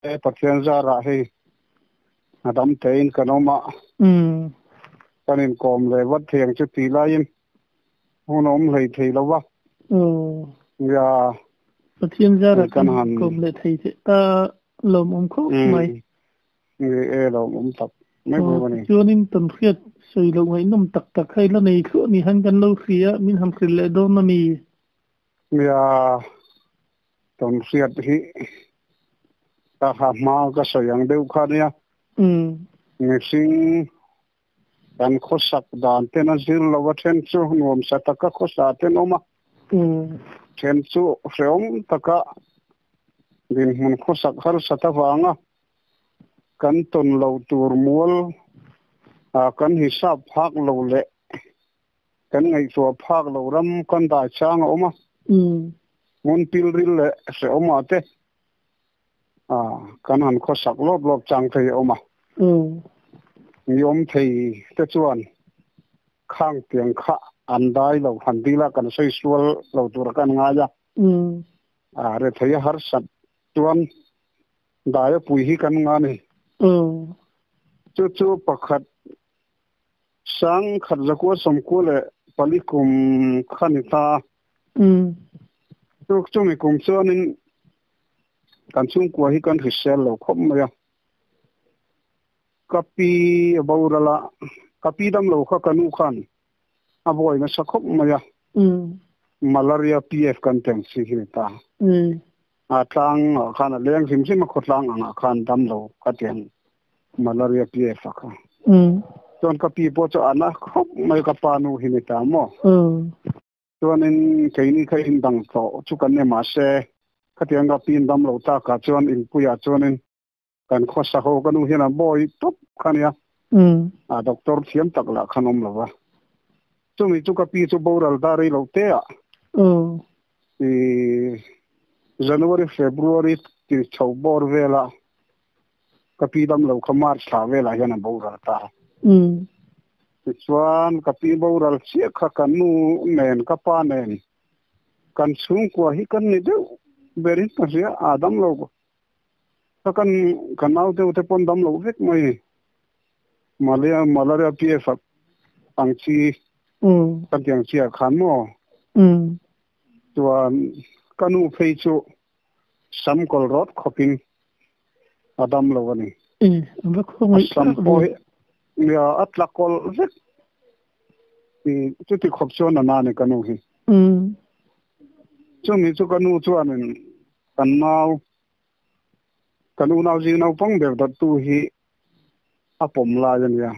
E Pathian zarah hei a dam tein kan awm a, kan inkawm leh vat thei ang chu tih laiin hun a awm hlei thei lo va. Nia. Pathian zarah kan inkawm leh thei teh ta lawmawm khawp mai. Ni e lawmawm tak mai bawk a ni. Tichuanin kan hriat sawi loh ngaihnawm tak tak hei la nei thluah ni han kan lo hria min han hrilh leh dawn a mi? Nia, kan hriat hi ka ha hma ka sawi ang deuh kha nia. Mihring kan khawsak dan ten a zir lo a then chu nuamsa taka khawsa ten awm a, then chu hrehawm taka dinhmun khawsak harsat avanga kan tawn lo tur mual kan hisap phak lo leh kan ngaihtuah phak lo ram kan dai chang a awm a, hmun pilril leh hrehawmah te kan han khawsak lawp lawp chang thei a awm a. Mi awm thei te chuan khang tiang kha an dai lo han dil a, kan sawi sual lo tur kan ngai a. Rethei a harsat chuan dai a pui hi kan nga ni. Chu chu pakhat Sang khat zakua sawmkua leh pali kum kha ni ta a. Chu chumi kum chuanin kan chhungkua hi kan hrisel lo khawp mai a. Ka pi a boral a, ka pi dam lo kha ka nu khan a buai nasa khawp mai a. Malaria PF kan teng si hi ni ta. A tlang ah khan a leng hrim hrim a, khawtlang angah khan dam lo ka ti ang malaria PF a kha. Chuan ka pi pawh chu a na khawp mai ka pa nu hi ni ta maw. Chuanin keini kha in dang tawh chu kan ni mahse khatiang ka pi in dam lo takah chuan inpuiah chuanin kan khawsa ho ka nu hian a bawi tawp kha nia. A doctor thiam tak lah khan awm lo va. Chumi chu ka pi chu boral ta rei lo te ah. I January February ti chho bawr vela ka pi dam lo kha March thla velah hian a boral ta. Tichuan ka pi boral chiah kha ka nu nen ka pa nen kan chhungkua hi kan ni deuh berin ka hria a dam lo ka kan ka nau deuh te pawn dam lo vek mai ni. Malaria malaria PF ang chi kan tih ang chi ah khan maw chuan ka nu phei chu sam kawl rawt khawpin a dam lo a ni. A sam pawh hi nia a tla kawlh vek chuti khawp chuan a na ni ka nu hi. Chumi chu ka nu chuanin kan nau kan unau zing naupang ber dattu hi a pawm lai a nia.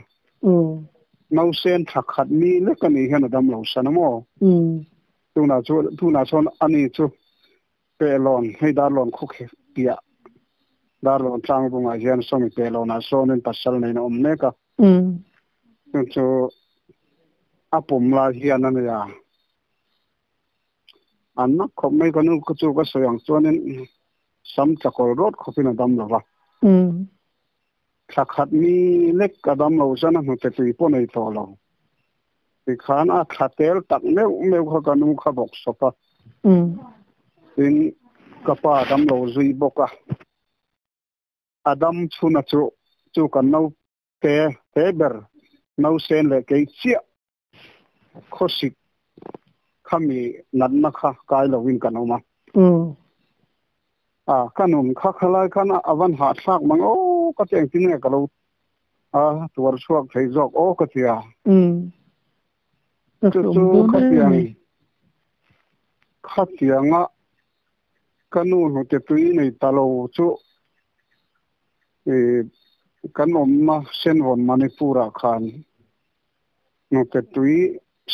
Nausen tha khat mi lek a nih hian a dam lo san a maw? Tunah chu tunah chuan ani chu Pehlawn hei Darlawn khaw khi piah Darlawn tlangvungah hian sawmi Pehlawnah sawnin pasal neiin a awm mek a. Chu chu a pawm lai hian a nia. An nak khawp mai ka nu chu ka sawi ang chuanin sam tla kawl rawt khawpin a dam lo va. Thla khat mi lek a dam lo chuan a hnute tui pawh nei tawh lo. Tikhan a thla tel tak meuh meuh kha ka nu kha bawk sawp a. Tin, ka pa a dam lo zui bawk a. A dam chhuna chu chu kan naute te ber nausen leh kei chiah khawsik khami natna kha kai lovin kan awm a. A ka nun kha khalai khan a van hahthlak mang aw ka ti engtin nge ka lo a tuar chhuak thei zawk aw ka ti a. Chu chu khatiang khatianga ka nu hnute tui nei ta lo chu i kan awmna Senvawn Manipur ah khan hnute tui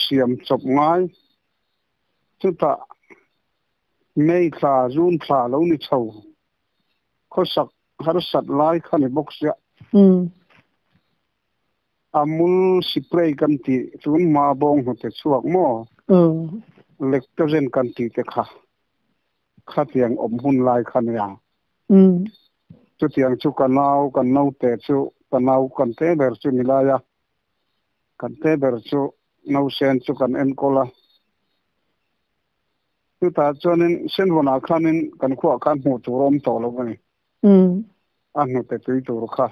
siam chawp ngai chutah May thla June thla lo ni chho khawsak harsat lai kha ni bawk sia. Amul spray kan tih chun hma bawng hnute chhuak maw? Lactogen kan tih te kha khatiang awm hun lai kha nia. Chutiang chu ka nau kan naute chu ka nau kan te ber chu ni lai a. Kan te ber chu nausen chu kan enkawl a. Chutah chuanin Senvawnah khanin kan khuaah khan hmuh tur a awm tawh lo a ni. A hnute tui tur kha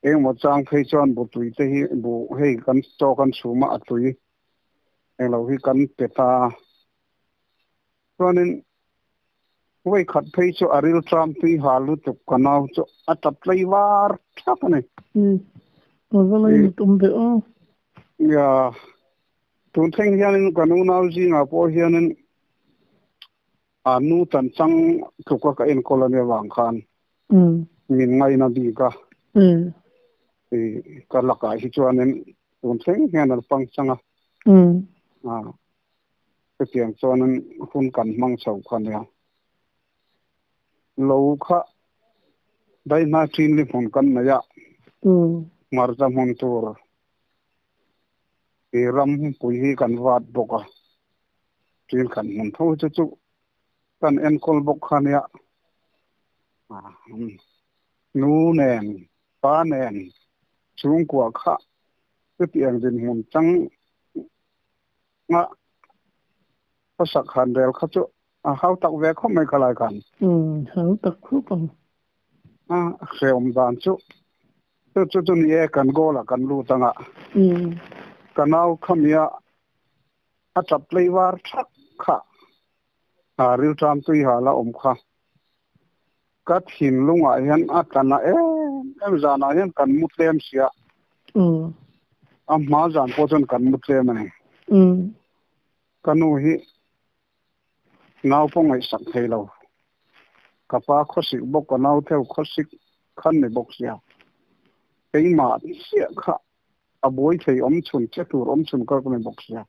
engmaw chang phei chuan bu tui te hi bu hei kan chaw kan chhum a a tui englo hi kan pe ta a. Chuanin vawi khat phei chu a ril tram tui ha lutuk ka nau chu a tap tlei var thak a ni. Umm a va la in tum ve aw. Nia tun thleng hianin kan unau zingah pawh hianin a nu tan chang tluka ka enkawl a nia vang khan min ngaina bik a. Ka lakah hi chuanin tun thleng hian an pang chang a. Chutiang chuanin hun kan hmang chho kha nia. Lo kha daihna ṭinli hmun kan nei a, hmarcha hmun tur i ram pui hi kan vat bawk a, ṭin khat hmun tho chu chu kan enkawl bawk kha nia. Nu nen, pa nen chhungkua kha chutiang dinhmun chang nga khawsak han rel kha chu a hau tak ve khawp mai khalai khan. Umm hau tak khawp ang. A hreawm dan chu chu chu chu ni e kan goal ah kan lut anga. Umm. Ka nau khamia a tap tlei var thak kha a rilṭam tui hal a awm kha. Ka thinlungah hian a tla na em em zanah hian kan mu tlem sia. A hma zan pawh chuan kan mu tlem a ni. Ka nu hi nau pawh ngaihsak thei lo. Ka pa khawsik bawk ka nau theu khawsik khan ni bawk sia. Keimah chiah kha a buai thei awm chhun che tur awm chhun ka ni bawk sia.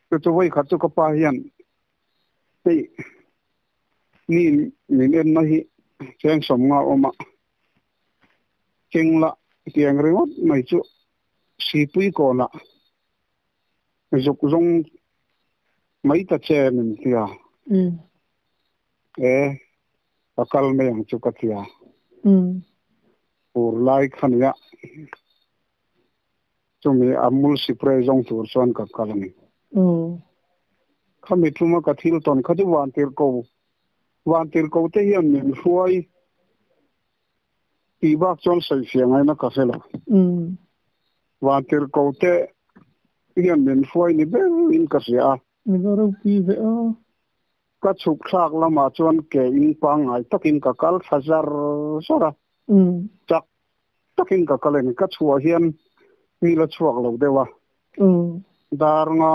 Chu chu vawikhat chu ka pa hian Hei ni min enna hi cheng sawmnga awm a, keng la tiang ringawt mai chu sipui kawnah zuk zawng mai ta che min ti a, e ka kal mai ang chu ka ti a, fur lai kha nia Chumi Amul Sipray zawng tur chuan ka kal a ni. Khami tluma ka thil tawn kha chu Vantirhko, Vantirhko te hian min hruai tih bak chuan sawifiah ngaihna ka hre lo. Vantirhko te hian min hruai ni berin ka hria a. Min va ropui ve a. Ka chhuk thlak lamah chuan ke in pangngai takin ka kal thla zar zar a. Chak takin ka kal a ni. Ka chhuah hian mi la chhuak lo deuh a. Dar nga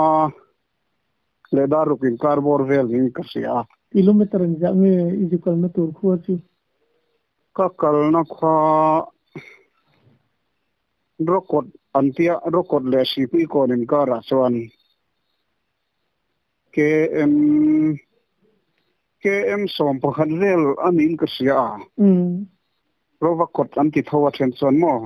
leh dar ruk inkar bawr vel niin ka hria a. Kilometer engzah nge i zu kalna tur khua chu? Ka kalna khua Rawkawt an tia, Rawkawt leh Sipui kawn inkarah chuan KM KM 11 vel a niin ka hria a. Rova kawt an ti tho a then chuan maw?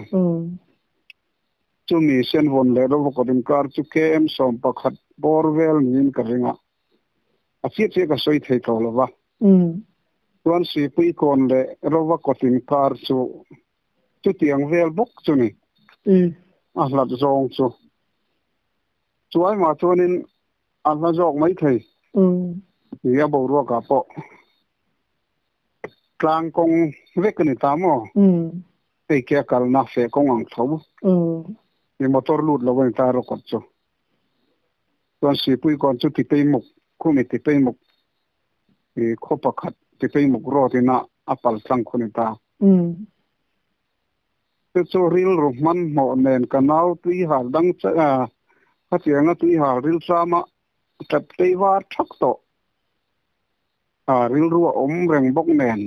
Chumi Senvawn leh Rova kawt inkar chu KM 11 bawr vel niin ka ring a. A chiah chiah ka sawi thei tawh lo va. Chuan Sipui kawn leh Rova kawt inkar chu chutiang vel bawk chu ni. A hlat zawng chu. Chuai mah chuanin a hla zawk mai thei. Ni a boruakah pawh tlang kawng vek a ni ta maw? Hei ke a kalna feh kawng ang tho. Ni motor lut lo a ni ta rawkawt chu. Chuan Sipui kawn chu Tipeimuk, khumi Tipeimuk i khaw pakhat Tipeimuk road ina a pal tlang khu ni ta. Chu chu rilru hmanhmawh nen ka nau tuihal dang khatianga tuihal riltlama tap tei var thak tawh a rilru a awm reng bawk nen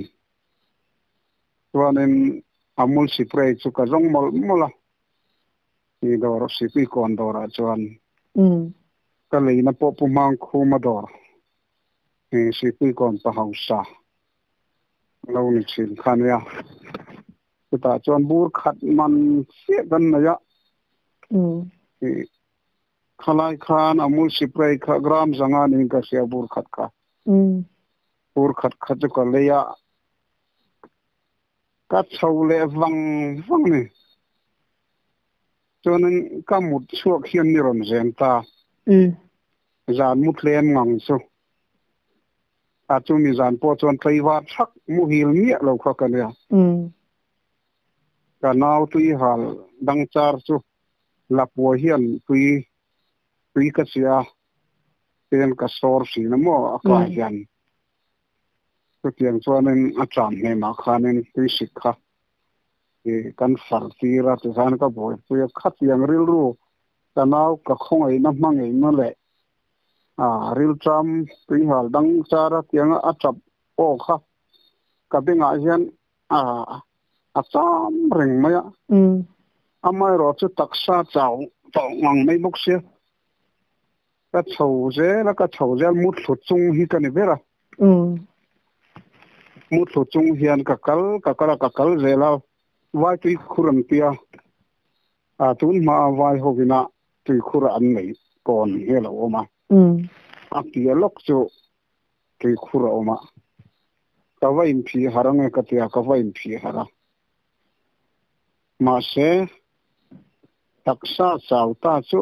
chuanin Amul Spray chu ka zawng mawlh mawlh a, ni dawr Sipui kawn dawrah chuan ka leina pawh Pu Hmangkhuma dawr Sipui kawn pa hausa lo ni thin kha nia. Chutah chuan bur khat man chiah kan nei a. Khalai khan Amul Spray kha gram zanga niin ka hria bur khat kha. Bur khat kha chu ka lei a. Ka chho leh vang vang ni. Chuanin ka mut chhuak hian ni rawn zen ta. Zan mu tlem ngang chu. A chu mi zan pawh chuan tlaivar thak muhil miah lo kha ka nia. Ka nau tui hal dang char chu lapua hian tui tui ka sia ten ka sawr thin a maw a kai hian. Chutiang chuanin a cham hnemah khanin tui sik kha kan far tir a, tikhan ka buaipui a, khatiang rilru ka nau ka khawngaihna hmangaihna leh rilṭam tuihal dang chara tianga a ṭap aw kha ka bengah hian a cham reng mai a. Amaherawh chu taksa chau tawh ngang mai bawk sia. Ka chho zel a, ka chho zel muthlu chung hi ka ni ber a. Muthlu chung hian ka kal ka kal a, ka kal zel a, vai tui khur an tia. A tun hmaa vai hovina tui khur an nei kawn hi a lo awm a. A piah lawk chu tui khur a awm a. Ka va inphih harh ange ka tia, ka va inphih harh a. Mahse, taksa chau ta chu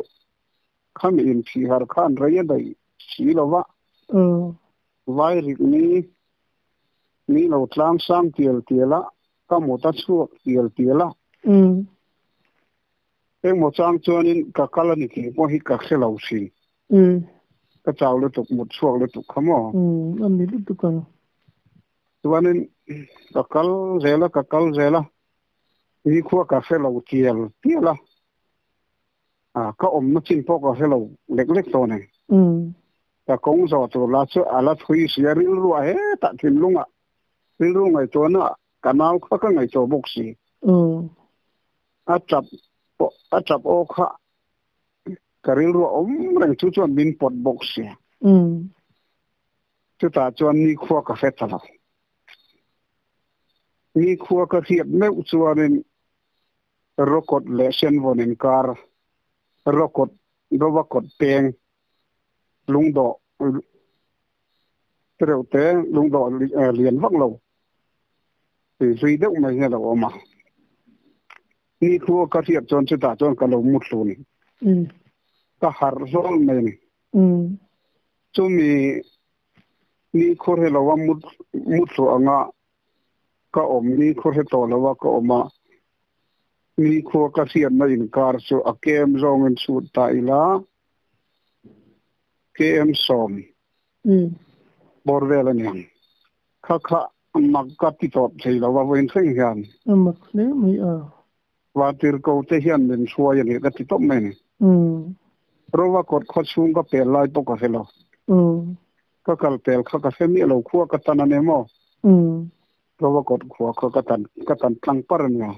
Khami inphih har khan rei a daih si lo va, vai rik ni ni lo tlang sang tial tial a, ka mut a chhuak tial tial a. Engmaw chang chuanin ka kal a ni tih pawh hi ka hre lo thin. Ka chau lutuk, mut chhuak lutuk kha maw? A ni lutuk ang. Chuanin ka kal zel a, ka kal zel a, nikhua ka hre lo tial tial a. Ka awmna chin pawh ka hre lo lek lek tawh nei. Ka kawng zawh tur lah chu a la thui si a, rilru a hetah thinlungah rilru ngaihtuahna ka nau kha ka ngaihtuah bawk si. A tap a tap aw kha ka rilru a awm reng chu chuan min pawt bawk si. Chutah chuan nikhua ka hre ta lo. Nikhua ka hriat meuh chuanin Rawkawt leh Senvawn inkar, Rawkawt, Rawakawt peng, lungdawh tereuh te, lungdawh lian vak lo tui hlui deuh mai hi a lo awm a. Nikhua ka hriat chuan chutah chuan ka lo mu thlun. Ka harh hlawl mai a ni. Chumi nikhua hre lova mu thluah anga ka awm ni khaw hre tawh lo a ka awm a, ni khua ka hriatna inkar chu a kem zawngin chhut ta ila, KM 10 bawr vel a niang. Kha kha mak ka ti tawp thei lo a vawiin thleng hian. A mak hle mai a. Vantirhko te hian min hruai a nih ka ti tawp mai a ni. Rova kawt khaw chhung ka pel lai pawh ka hre lo. Ka kal pel kha ka hre miah lo, khua ka tan a ni maw? Rova kawt khua kha ka tan ka tan tlang par a nia.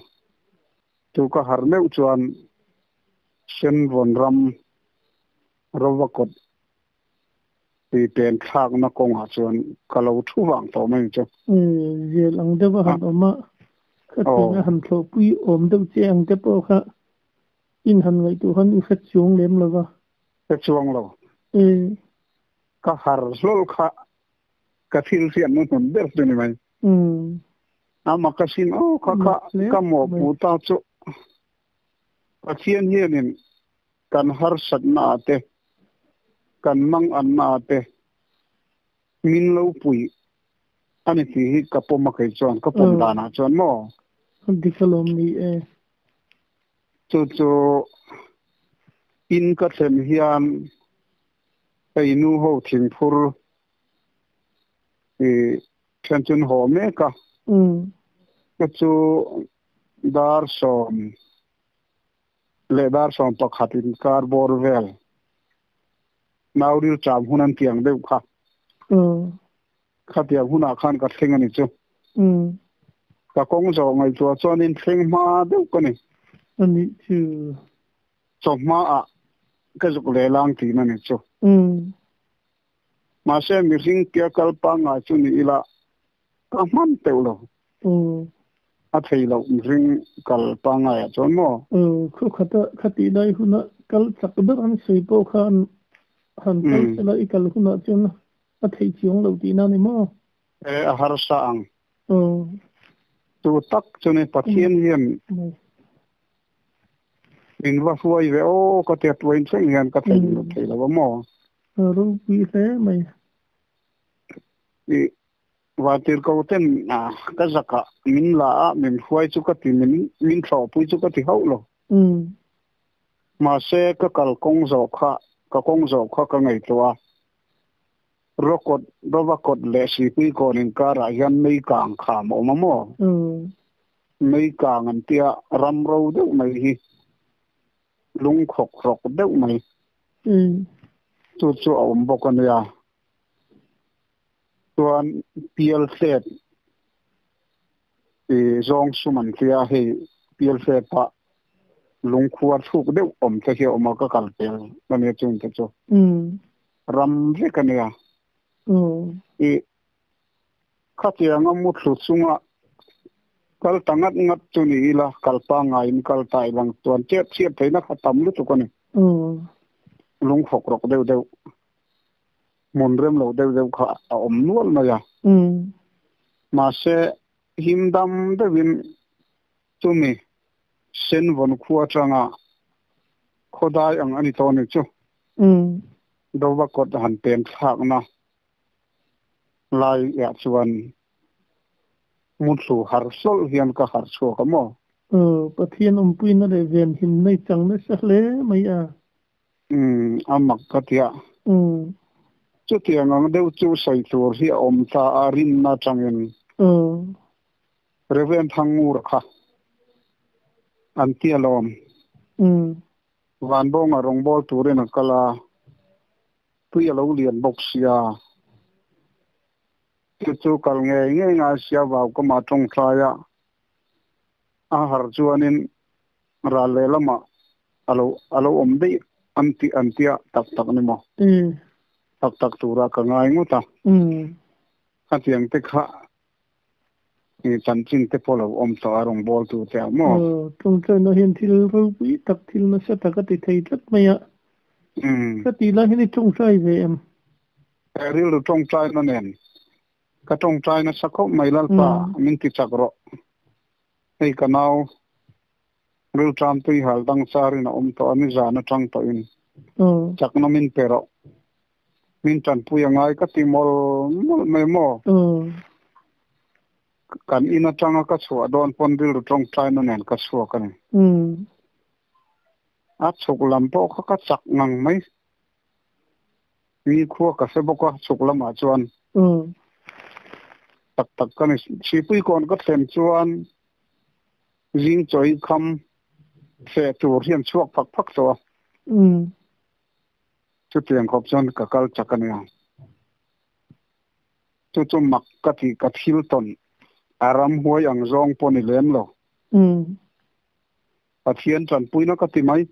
Chu ka har meuh chuan Senvawn ram Rova kawt tui pen thlakna kawngah chuan ka lo thu vang tawh mai ang chu. Zel ang deuh a han awm a, khatiang a han thlawhpui awm deuh che ang te pawh kha in han ngaihtuah khan i hre chuang lem lo va. Hre chuang lo. Ka har hlawl kha ka thil hriatna hmun ber chu ni mai. A mak a sin aw kha kha ka mawhpuh ta chu Pathian hianin kan harsatna ah te, kan manganna ah te min lo puih a ni tih hi ka pawm a kei chuan ka pawm danah chuan maw? Dik alawm ni e. Chu chu in ka thlen hian hei nu ho thingphur i then chun haw mek a. Ka chu dar 10 leh dar 11 inkar bawr vel nau ril cham hun an tiang deuh kha. Khatiang hunah khan ka thleng a ni chu. Ka kawng zawh ngaihtuah chuanin thleng hma deuh ka ni. A nih chu. Chawhmaah ka zuk leh lang tih na ni chu. Mahse mihring tia kal pangngai chu ni ila ka hman teuh lo. A thei loh mihring kal pangngaiah chuan maw? Khu khata khatih lai huna kal chak ber an sawi pawh khan han kal sela i kal hunah chuan a theih chiang loh tihna a ni maw? E, a harsa ang. Chu tak chu ni Pathian hian Min va hruai ve aw ka ti a tuain thleng hian ka thei lo thei lo a maw? A ropui hle mai. I vantirhkoh ten ka zakah min la a, min hruai chu ka ti, min min thlawhpui chu ka ti hauh lo. Mahse ka kal kawng zawh kha, ka kawng zawh kha ka ngaihtuah a. Rawkawt, Rawvakawt leh Sipuikawn inkarah hian mei kang kham a awm a maw? Mei kang an tia ram ro deuh mai hi lungkhawk rawk deuh mai. Chu chu a awm bawk a nia. Chuan Pialtlet i zawng sum an tia hei Pialtlet ah lungkhua thluk deuh awm te hi a awm a ka kal pel a nia chung te chu ram vek a nia. I khatianga muthlu chunga kal ta ngat ngat chu ni ila kal pangaiin kal ta ilang chuan chiat chhiat theihna kha tam lutuk a ni. Lungkhawk rawk deuh deuh. Hmun rem lo deuh deuh kha a awm nual mai a. Mahse, him dam deuhin chumi Senvawn khua atanga khawdai ang a ni tawh ni chu. Dova kawt han pen thlakna laiah chuan muthlu har hlawlh hian ka harh chhuak a maw? Aw, Pathian awmpuina leh venhimna i chang nasa hle mai a. Umm, a mak ka ti a. Chutiang ang deuh chu sawi tur hi a awm ta a rinna atangin. Reverend Thangngur kha an ti alawm. Vanbawnga rawngbâwl turin a kal a, tui a lo lian bawk sia. Chu chu kal ngei ngei ngai sia vau ka mah tawngtai a, a har chuanin Ral lehlamah a lo a lo awm daih an tih an tia tak tak ni maw? Tak tak turah ka ngai ngawt a. Khatiang te kha i chanchin te pawh lo awm tawh a rawn bawl tu te ah maw? Aw, tawngtaina hian thil ropui tak thil nasa tak a ti thei tlat mai a. Ka tih lai hian i tawngtai ve em? Rilru tawngtaina nen ka tawngtai nasa khawp mai Lalpa min ti chak rawh. Hei ka nau Rilṭam tuihal dang charin a awm tawh a, nizan aṭang tawhin chakna min pe rawh. Min ṭanpui a ngai ka ti mawlh mawlh mai maw? Kan in aṭanga ka chhuah dawn pawn rilru ṭawngṭaina nen ka chhuak a ni. A chhuk lam pawh kha ka chak ngang mai. Mi khua ka hre bawk a, chhuk lamah chuan tak tak ka ni. Sihpuikawn ka thlen chuan Zing chawi kham feh tur hian chhuak phak phak tawh a. Chutiang khawp chuan ka kal chak a nia. Chu chu mak ka tih ka thil tawn a ramhuai ang zawng pawh ni lem lo. Pathian tanpuina ka ti mai.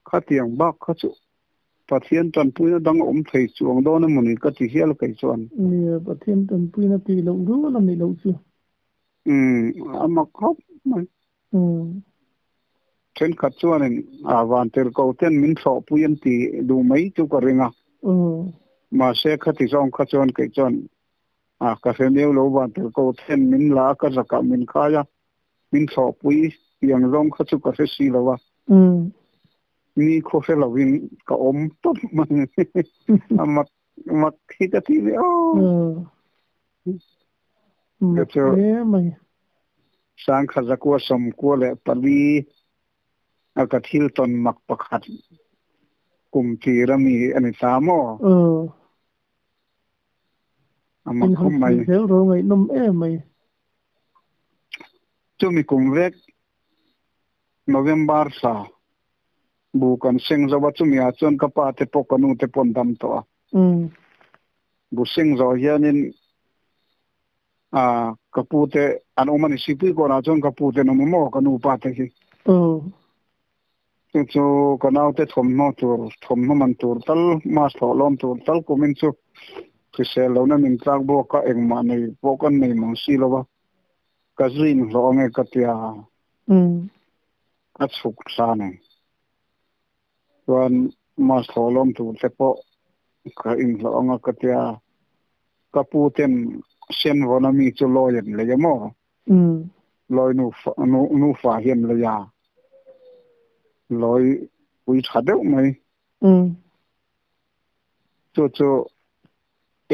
Khatiang bak kha chu Pathian tanpuina dang a awm thei chuang dawn emaw ni ka ti hial kei chuan. Nia, Pathian tanpuina tih loh rual a nih loh chu. Umm, a mak khawp mai. Thenkhat chuanin a vantirhkoh ten min thlawhpui an ti duh mai chu ka ring a. Mahse khati zawng kha chuan kei chuan a ka hre neu lo vantirhkoh ten min la a, ka zakah min khai a, min thlawhpui tiang zawng kha chu ka hre si lo a. Ni khaw hre lovin ka awm tawp mai. A mak mak hi ka ti ve aw. Ka chu sangkha zakua sawmkua leh pali a ka thil tawn mak pakhat kum tir a mi a ni ta maw? A mak khawp mai. Chumi kum vek November thla bu kan seng zo a, chumi ah chuan ka pa te pawh ka nu te pawh an dam tawh a. Bu seng zawh hianin ah ka pu te an awm a ni, Sipui kawnah chuan ka pu te an awm a maw ka nu pa te hi. Chu chu ka naute thawmhnaw tur, thawmhnaw man tur tal, mask hlawh lawm tur tal kumin chu hrisel lohna min tlak bawk a, engmah nei pawh kan nei mang si lo va, ka zui inhlawh ange ka tia. A chhuk thla nen chuan mask hlawh lawm tur te pawh ka inhlawh anga ka tia ka pu ten sen vawn ami chu lawi an lei a maw lawi nu nufa hi an lei a lawi pui tha deuh mai chu chu.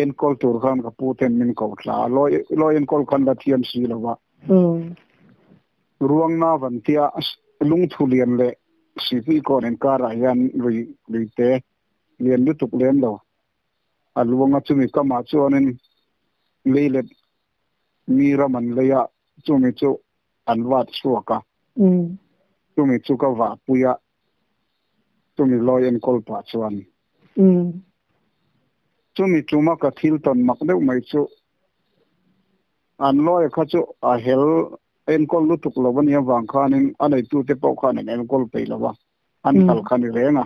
Enkawl tur khan ka pu ten min ko thla a, lawi lawi enkawl khan la thiam si lo va. Ruangna vantia lungthu lian leh sipui kawn inkarah hian lui luite lian lutuk lem lo a luang a, chumi kamah chuanin leilet mi ram an lei a, chumi chu an vat chhuak a, chumi chu ka vahpui a, chumi lawi enkawl pah chuan. Chumi tuma ka thil tawn mak deuh mai chu an lawi kha chu a hel enkawl lutuk lo a nih avang khanin a neitute pawh khan an enkawl peih lo a, an hal kha ni reng a.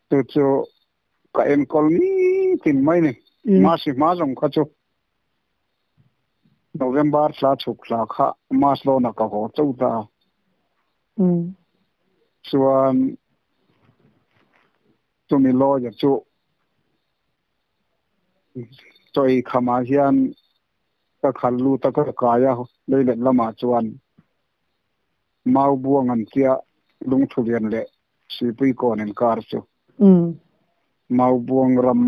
Chu chu ka enkawl nitin mai ni. Masi hma zawng kha chu November thla chhuk thla kha Mas lawnah ka haw chauh ta a. Chuan chumi lawyer chu chaw ei khamah hian ka khal lut a, ka kai a, leilet lamah chuan mau buang an tia lungthu lian leh sipui kawn inkar chu mau buang ram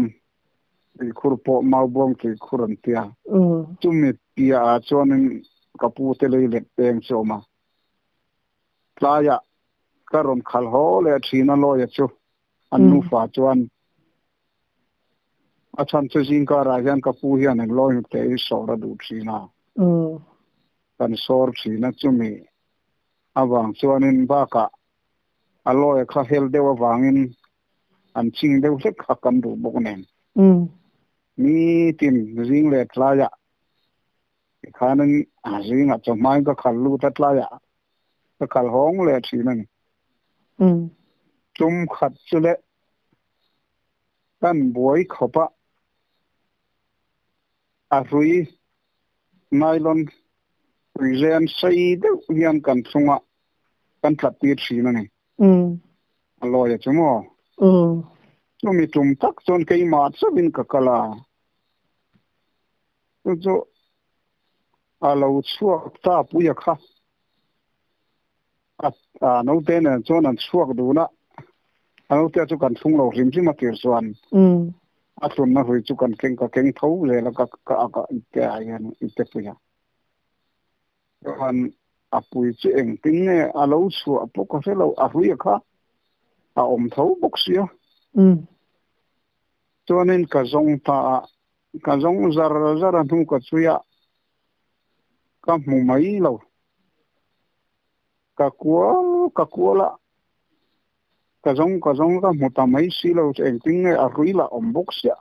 tuikhur pawh mau buang tuikhur an tia. Chumi piahah chuanin ka pu te leilet peng chu a awm a. Tlaiah ka rawn khal haw leh thin a lawia chu an nufa chuan a chhan chu zingkarah hian ka pu hian eng lawi hnute hi sawr a duh thin a, kan sawr thin a chumi avang chuanin bakah a lawia kha hel deuh avangin an ching deuh hlek kha kan duh bawk nen nitin zing leh tlaiah Tikhanin a zingah chawhmain ka khal lut a, tlaiah ka khal hawng leh thin a ni. Tum khat chu le kan buai khawp a, a hrui nylon hrui zen sei deuh hian kan chungah kan tlat tir thin a ni. A lawi a chu maw? Chumi tum tak chuan keimah chauhin ka kal a. Chu chu a lo chhuak ta puia kha. A a naute nen chuan an chhuak dun a, a naute chu kan thlung lo hrim hrim a tir chuan a tlunna hrui chu kan keng ka keng tho zel a ka ka ak a ipte ah hian ipte puia. Chuan a pui chu engtin nge a lo chhuah pawh ka hre lo, a hruia kha a awm tho bawk sia. Chuanin ka zawng ta a, Ka zawng zar zar a hnu ka chhui a, ka hmu mai lo. Ka kual ka kual a, ka zawng ka zawng ka hmu ta mai si lo chu engtin nge a hrui lah awm bawk sia.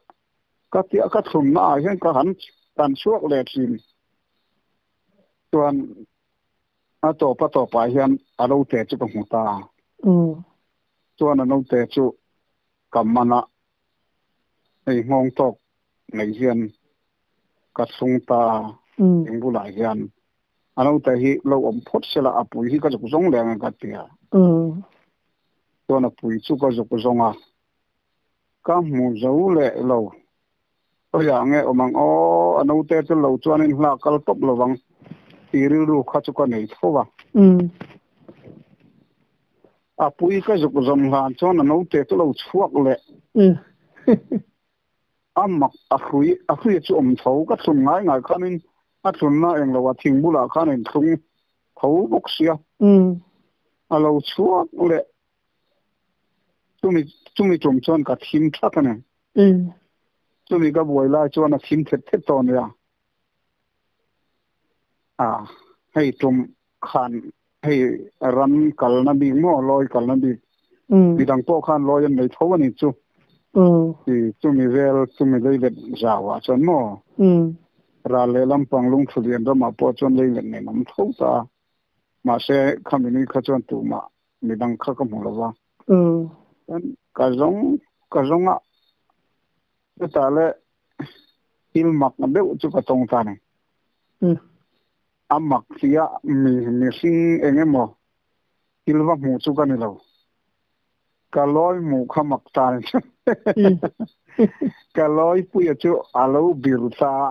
Ka tia ka thlunna ah hian ka han tan chhuak leh thin. Chuan a tawp a tawpah hian a note chu ka hmu ta. Chuan a note chu ka man a. Hei nghawng tawk nei hian ka thlung ta eng bulah hian a naute hi lo awm phawt sela a pui hi ka zuk zawng leh ang ka ti a. Chuan a pui chu ka zuk zawng a, ka hmu zo leh lo. Khawiah nge awm ang aw, a naute chu lo chuanin hla kal tawp lo vang tih rilru kha chu ka nei tho a. A pui ka zuk zawm hlan chuan a naute chu lo chhuak leh. A mak a hrui a hrui chu awm tho ka thlun ngai ngai khanin a thlunna eng lo a thing bulah khan a inthlung tho bawk sia. A lo chhuak leh chumi chumi tum chuan ka thim that a ni. Chumi ka buai lai chuan a thim thet thet tawh a nia. A hei tum khan hei ran kalna bik maw lawi kalna bik midang pawh khan lawi an nei tho a ni chu i chumi vel chumi leilet zauah chuan maw ral leh lampang lungthu lian ramah pawh chuan leilet nen awm tho ta a mahse khami ni kha chuan tumah midang kha ka hmu lo va chuan ka zawng ka zawng a chutah leh thil mak deuh chu ka tawng ta a ni. A mak tia mi mihring eng emaw thil va hmuh chu ka ni lo. Ka lawi hmuh kha mak ta ni. Ka lawipuia chu a lo bir ta a.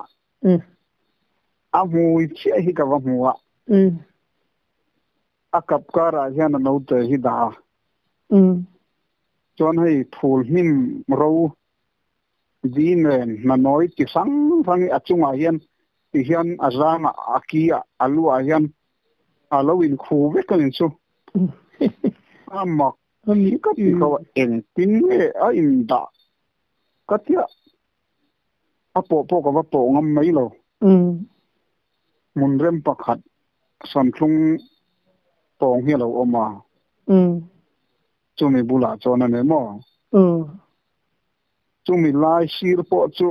A hmui chiah hi ka va hmu a. A kap karah hian a naute hi dah a. Chuan hei phul hnim ro. Di nen na noi ti sang sang a chunga hian ti hian a zanga a ki a alu a hian a lo in khu vek anin chu a mak Ami ka ti ko eng tin nge a in da ka tia a po po ka va po ngam mai lo mun rem pakhat san thlung tong hi lo oma chumi bula chuan ani maw chumi lai sir pawh chu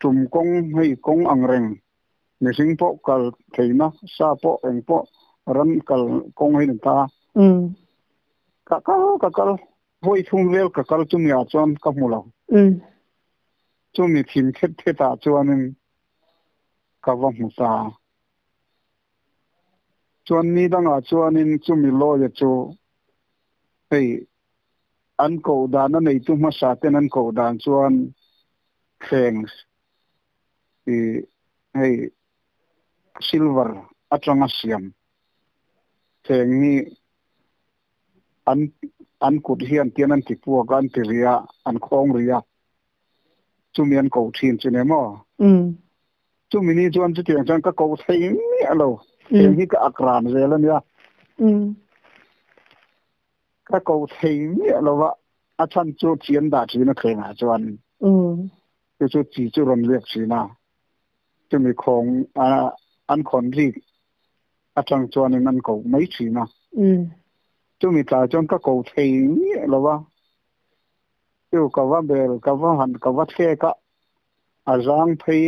tum kawng hei kawng ang reng mihring pawh kal theihna sa pawh eng pawh ran kal kawng hei ni ta ka kal ka kal vawi thum vel ka kal chumi ah chuan ka hmu lo chumi thim thet thet ah chuanin ka va hmu ta chuan ni dangah chuanin chumi lawia chu hei an koh dan a neitu hmasa ten an koh dan chuan thleng ih hei silver atanga siam thleng hi an an kut hian tian an ti puak a an ti ri a an khawng ri a chumi an koh thin chu ni maw? Chumi ni chuan chutiang chuan ka koh thei miah lo eng hi ka ak ran zel a nia ka koh thei miah lo va a chhan chu chi an dah thin a thlengah chuan chu chu chi chu rawn lek thin a chumi khawng an khawn rik atang chuanin an koh mai thin a chumi tlai chuan ka koh thei miah lo va chu ka va bel ka va han ka va thlek a a zang phei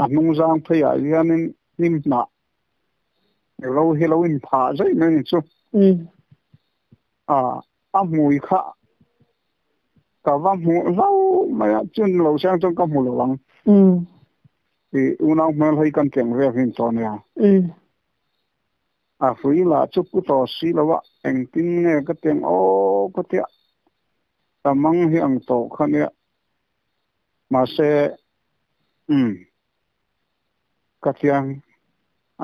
a hnung zang phei ah hianin hnim hnah ro hi lo in phah zai mai ni chu a a hmui kha ka va hmuh hlauh mai a chun lo siang chuan ka hmu lo ang i unau hmel hei kan keng vel hin tawh nia a hrui lah chu pu tawh si lo a engtin nge ka teng aw ka tia ka mang hi ang tawh kha nia mahse umm ka thiang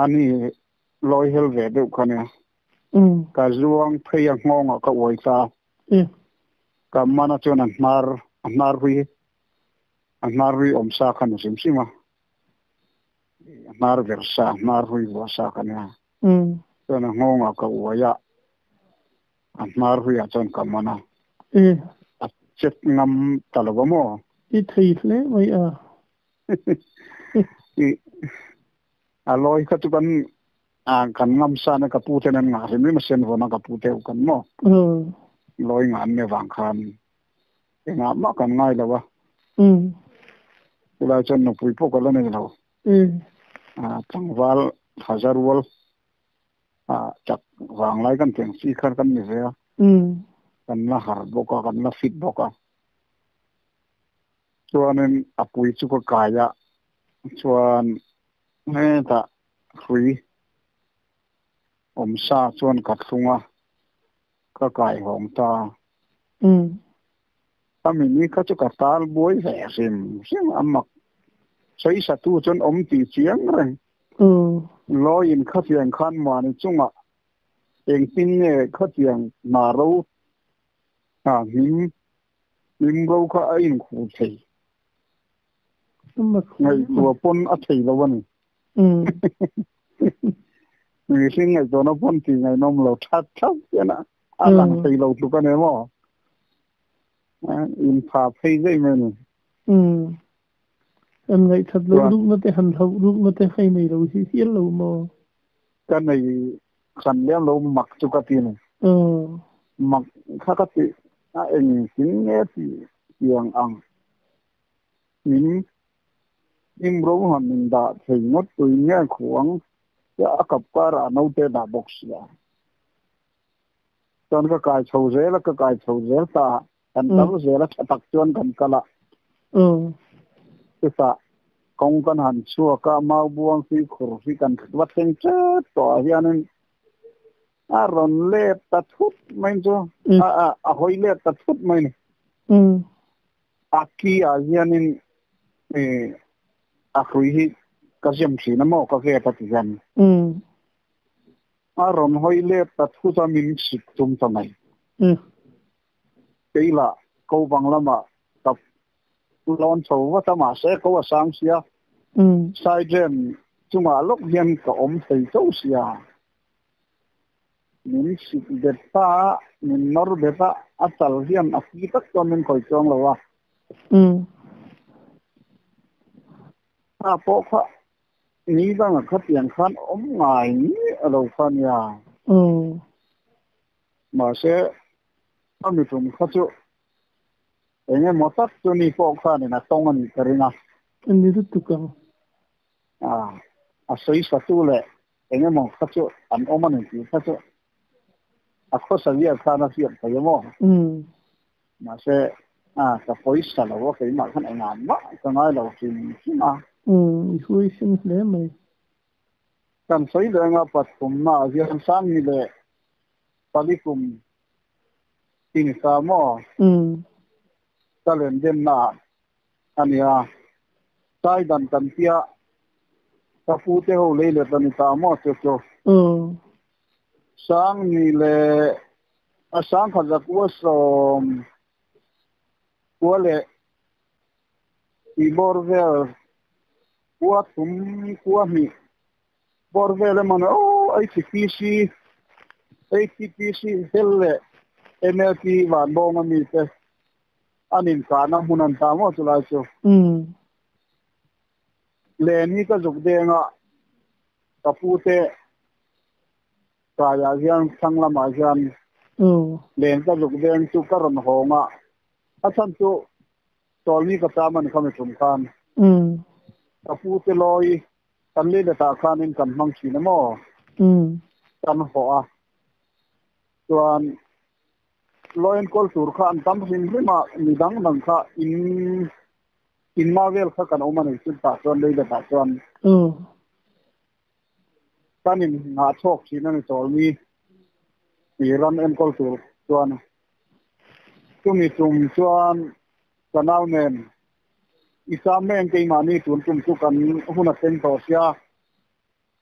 ani lawi hel ve deuh kha nia ka zuang phei a nghawngah ka uai ta ka mana chuan a hnar a hnar hui a hnar hui awm sa kha ni hrim hrim a a hnar ver sa a hnar hui vuah sa kha nia chuan a nghawngah ka uai a a hnar huiah chuan ka man a a chet ngam ta lo va maw? I thei hle mai a. I a lawi kha chu kan kan ngam san a ka pu ten an ngah hrim hrim a sen vawn a ka pu te kan maw lawi ngah an ni vang khan engah mah kan ngai lo a chulai chuan nupui pawh ka la nei lo tlangval thaza rual chak vang lai kan teng chi kha kan ni ve a kan la har bawk a kan la fit bawk a chuanin a pui chu ka kai a chuan hetah hrui awm sa chuan ka thlung a ka kai hawng ta a mini kha chu ka tal buai ve hrim hrim a mak sawi satu chuan awm tih chiang reng Lawiin khatiang khan mahni chungah engtin nge khatiang hna ro hna hnim hnim ro kha a inkhuh thei? Ngaihtuah pawn a thei lo a ni. Mihring ngaihtuahna pawn tih ngaihnawm lo that that hian a lang thei lo tluk a ni maw? Inpha phei daih mai a ni. An ngaihthat loh rukna te han hlauh rukna te hei nei lo hi hial lo maw? Ka nei hran lem lo mak chu ka ti ni. Mak kha ka ti a engtin nge ti tiang ang in imro han in dah thei ngawt tui nge khuang tia a kap karah naute dah bawk sia. Chuan ka kai chho zel a ka kai chho zel ta a. Kan kal zel a tha tak chuan kan kal a. Chutah kawng kan han chhuak a, mau buang hi khur hi kan va thleng tep tawh ah hianin a rawn let ta thut mai chu a hawi let ta thut mai ni. A ki ah hianin a hrui hi ka zem thin a maw ka vet a ti hian. A rawn hawi let ta thut a min sik tum ta mai. Keila ko bang lamah ka Lawn chho vata mahse ko a sang sia. Sai jem chunga lok hian ka awm thei chauh sia. Min sik bet ta min nawr bet a a chal hian a ki tak chuan min khawih chuang lo a. Kha pawh kha ni danga khatiang khan awm ngai ni a lo kha nia. Mahse a mi tum kha chu eng emaw tak chu ni pawh khanin a tawng a nih ka ring a. Ani lutuk ang. A sawi satu leh eng emaw kha chu an awm a ni tih kha chu a khawsa vial khan a hriat thei a maw? Mahse ka pawisa lo a keimah khan engah mah ka ngai lo hrim hrim a. I huaisen hle mai. Kan sawi leh anga pathumna ah hian Sangni leh Palikum i ni ta maw? Ka len denna ah a nia. Sai dan kan tia ka pu te ho lei let a ni ta maw chu chu. Sangni leh a sangkhat zakua sawm kua leh tih bawr vel kua thum kua hnih bawr vel emaw ni aw HPC HTPC hel leh MLP vanbawng ami te an inkahna hmun an ta maw chulai chu. Len hi ka zuk deng a ka pu te kaiah hian thlang lamah hian len ka zuk deng chu ka rawn hawng a a chhan chu Tawlni ka cham a ni kha mi tum khan. Ka pu te lawi kan lei letah khanin kan hmang thin a maw? Kan hawh a. Chuan lawi enkawl tur kha an tam hrim hrim a, mi dang dang kha in in ma vel kha kan awm a ni chutah chuan lei letah chuan kan in nghah chhawk thin a ni tawlni mi ram enkawl tur chuan. Chumi tum chuan ka nau nen i sam mek keimahni tun tum chu kan hun a thleng tawh sia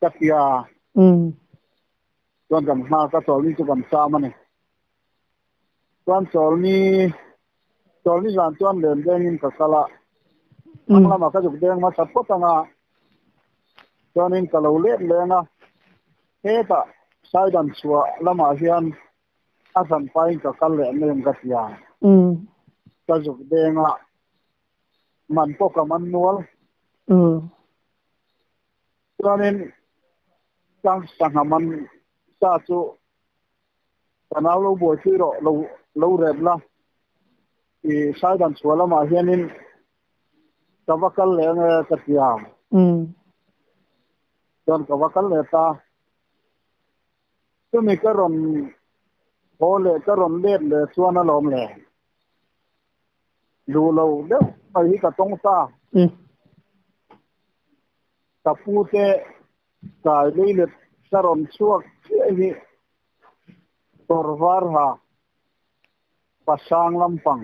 ka tia chuan kan nghak a chawlni chu kan sam a ni. Chuan chawlni chawlni zan chuan len dengin ka kal a, thlang lamah ka zuk deng hmasa phawt ang a, chuanin ka lo let leng a, hetah saidan chhuah lamah hian a zan pain ka kal leh mai ka ti a. Ka zuk deng a, man pawh ka man nual. Chuanin ka sangha man sa chu ka nau lo buaipui rawh, lo lo rep la. I saidan chhuah lamah hianin ka va kal leh ange ka ti a. Chuan ka va kal leh ta. Chumi ka rawn haw leh ka rawn let leh chuan alawm le. Duh lo deuh mai hi ka tawng ta. Ka pu te kai lei let ka rawn chhuak chiah hi kawr var ha pasang lampang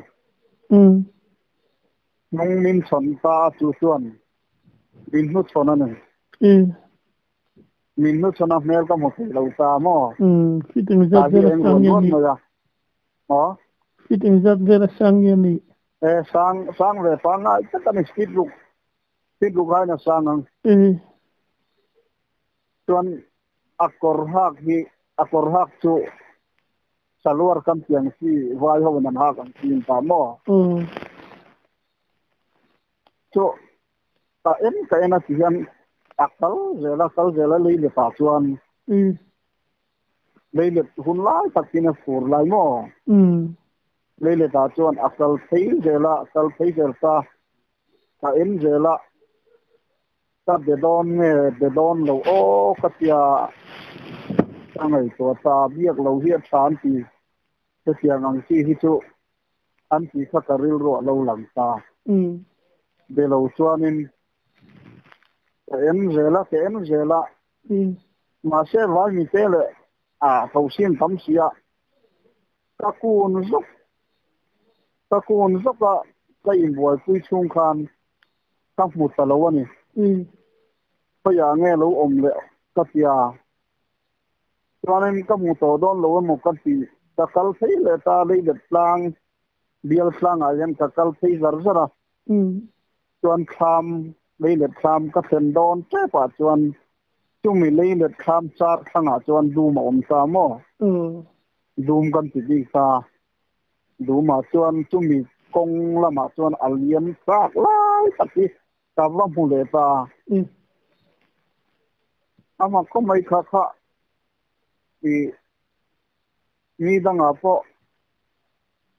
hnung min chhawn ta a chu chuan min hnuchhawn a ni. Min hnuchhawn a hmel ka hmu thei lo ta maw? Fit engzat Ta hi vel a eng sang ruan nge ruan ni? mai a. Maw? Fit engzat vel a sang nge ni? E sang sang ve pangngai tak a ni fit ruk fit ruk aiin a sang ang. Chuan a kawr hak hi a kawr hak chu salwar kan tih ang chi vai ho in an hak ang chi in ta maw? Chu Ka en ka en a ti hian a kal zel a, kal zel a lei let ah chuan lei let hun lai tak hian a fur lai maw? Lei let ah chuan a kal phei zel a, kal phei zel ta, ka en zel a, ka be dawn nge be dawn lo aw ka tia ka ngaihtuah ta, biak lo hi a tha an ti, hetiang ang chi hi chu an tih kha ka rilru a lo lang ta. Be lo chuanin ka en zel a, ka en zel a. Mahse vai mite leh a thosin tam si a, ka kun zawk, ka kun zawk a, ka inbuaipui chhung khan ka hmu ta lo a ni. Khawiah nge lo awm leh ka ti a. Chuanin ka hmu tawh dawn lo emaw ka ti, ka kal phei leh ta, leilet tlang, bial tlangah hian ka kal phei zar zar a. Chuan thlam leilet thlam ka thlen dawn tepah chuan chumi leilet thlam char thlangah chuan dum a awm ta maw? Dum kan ti bik ta. Dumah chuan chumi kawng lamah chuan a liam chak lai tak hi ka va hmu leh ta. Amah khaw mai kha kha i mi dangah pawh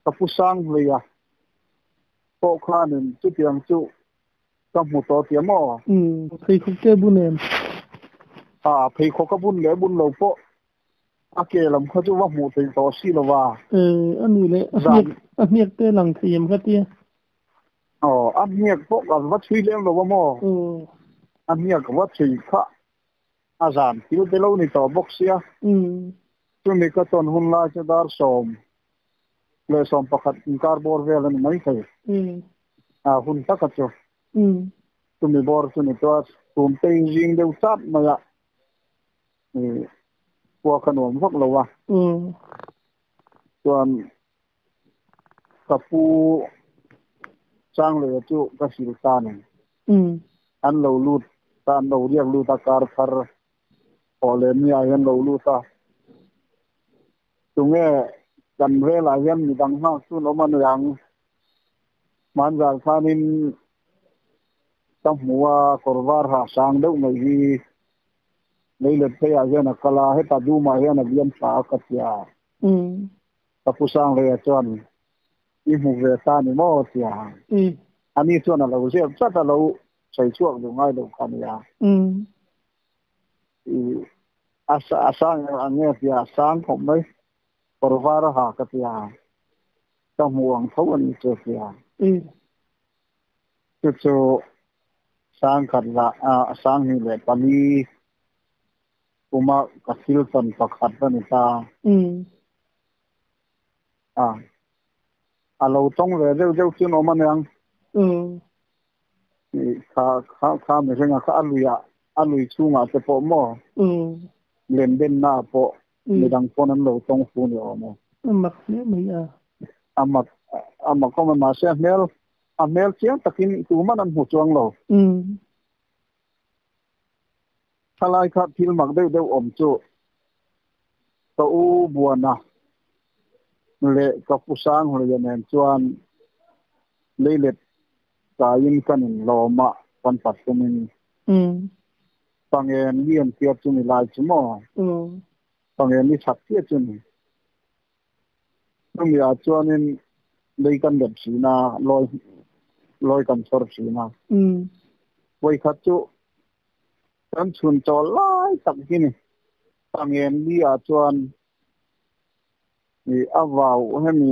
ka pu sang hlei a pawh khanin chutiang chu ka hmu tawh tia maw? Pheikhawk te bun em? A, pheikhawk a bun leh bun lo pawh a ke lam kha chu va hmuh theih tawh si lo va. A nih leh a hniak a hniak te lang thei em kha tia? Aw, a hniak pawh ka va chhui lem lo va maw? A hniak va chhui kha a zan thil te lo ni tawh bawk sia. Chumi ka tawn hun lai chu dar 10:11 inkar bawr vel a ni mai thei. A hun taka chu. Chumi bawr chu ni chuan tum tei zing deuh chat mai a khua ka nuam vak lo a. Chuan ka pu Changleia chu ka hrilh ta a ni. An lo lut ta, an lo riak lut a, kar thar thawh leh miah hian lo lut a. Tunge kan velah hian midang nghak chu an awm a ni ang. Hmanzal khanin ka hmu a, kawr var ha sang deuh mai hi leilet pheiah hian a kal a, hetah dumah hian a liam thla a ka tia. Ka pu Sangleia chuan i hmu ve ta ni maw tia. Ani chuan a lo zep tlat a, lo sawi chhuak duh ngai lo kha nia. A sang ang nge tia, a sang khawp mai, kawr var a ha ka tia, ka hmu ang tho a ni chu tia. Chu chu sang khat lah sang hnih leh pali kuma ka thil tawn pakhat a ni ta. A, a lo tawng ve deuh deuh chu an awm a niang. Kha kha kha mihringa kha a luiah a lui chhungah te pawh maw lem denna ah pawh midang pawn an lo tawng fu ni awm e. A mak hle mai a. A mak a mak awm a mahse a hmel a hmel chiang takin tuman an hmu chuang lo. Thalai kha thil mak deuh deuh awm chu ka u Buana leh ka pu Sanghluia nen chuan leilet kaiin kan inlawm a, kan pathumin Pangen lian tia chu ni lai chu maw? Pangen ni chak chiah chu ni. Chumi ah chuanin lei kan let thin a, lawi lawi kan chhawr thin a. Vawikhat chu kan chhun chawl lai tak hi ni. Pangen li ah chuan i a vau hemi